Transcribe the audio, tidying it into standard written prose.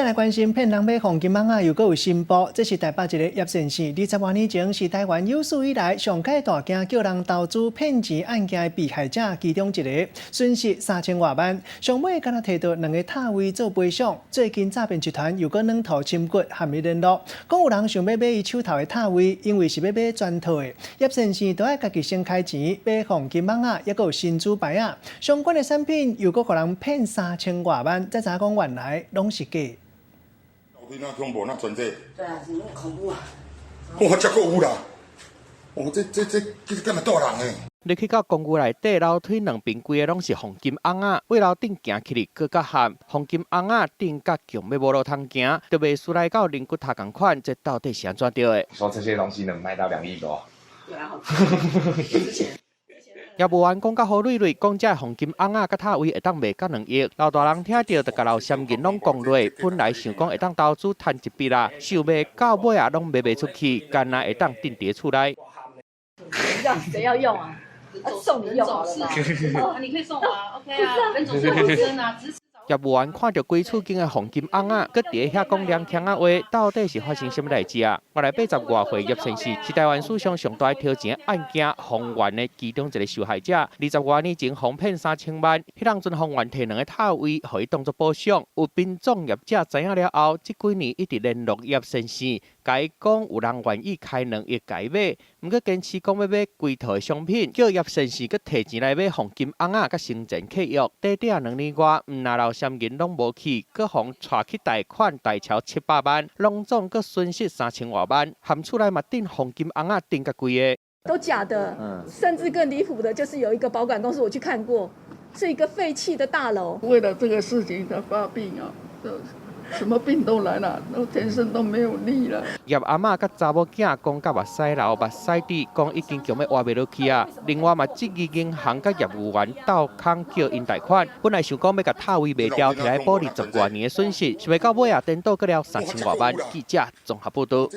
來關心騙人買黃金鉋仔，又閣有新步。這是台北一个葉先生，20外年前是台灣有史以來上蓋大件叫人投資騙錢案件的被害者其中一个，損失3000外萬。上尾敢若提著兩个塔位做賠償。最近詐騙集團又閣軟土深掘，和伊聯絡，講有人想欲買伊手頭的塔位，因為是欲買全套的。葉先生都愛家己先開錢買黃金鉋仔，抑閣有神主牌仔，相關的產品又閣予人騙3000外萬，才知影講原來攏是假。那恐怖，那存這。對啊，怎麼那麼恐怖啊？哇，這閣有啦！哦，這這這這敢會帶人的？入去到公寓內底，樓梯兩邊規个攏是黃金鉋仔，對樓頂行起來閣較險。黃金鉋仔頂甲強欲無路通行，就袂輸來到人骨頭仝款，這到底是按怎著的？說這些東西能賣到2億多？對啊，好值錢。業務員講甲好媲媲，講這黃金鉋仔佮塔位會當賣到2億。老大人聽著就共老閃銀攏講落，本來想講會當投資趁一筆啦，想袂到尾仔攏賣袂出去，干焦會當爉佇厝內。誰要用啊？送你用好了吧？你可以送我啊，OK 啊，人總是有生啊，支持。業務員看著規厝間的黃金鉋仔，閣佇遐講涼腔仔話，到底是發生啥物代誌啊？原來80外歲葉先生是台灣史上上大刕錢案件宏源的其中一个受害者。20外年前，予騙3000萬，彼當陣宏源提兩个塔位，予伊當作補償。有殯葬業者知影了後，這幾年一直聯絡葉先生，共伊講有人願意開2億共伊買，毋過堅持講欲買規套的商品，叫葉先生閣提錢來買黃金鉋仔佮生前契約。短短2年外，毋若留閃銀攏無去，閣予帶去貸款貸超700萬，攏總閣損失3000外萬，含厝內嘛爉黃金鉋仔爉甲規个。都假的，甚至更離譜的，就是有一個保管公司，我去看過，是一個廢棄的大樓。為了這個事情，他發病啊，什麼病都來了，都全身都沒有力了。葉阿嬤佮查某囝講甲目屎流目屎滴，講已經強欲活袂落去啊。另外嘛，質疑銀行佮業務員鬥空叫𪜶貸款，本來想講欲共塔位賣掉，提來補20外年的損失，想袂到尾仔顛倒閣了3000外萬。記者綜合報導。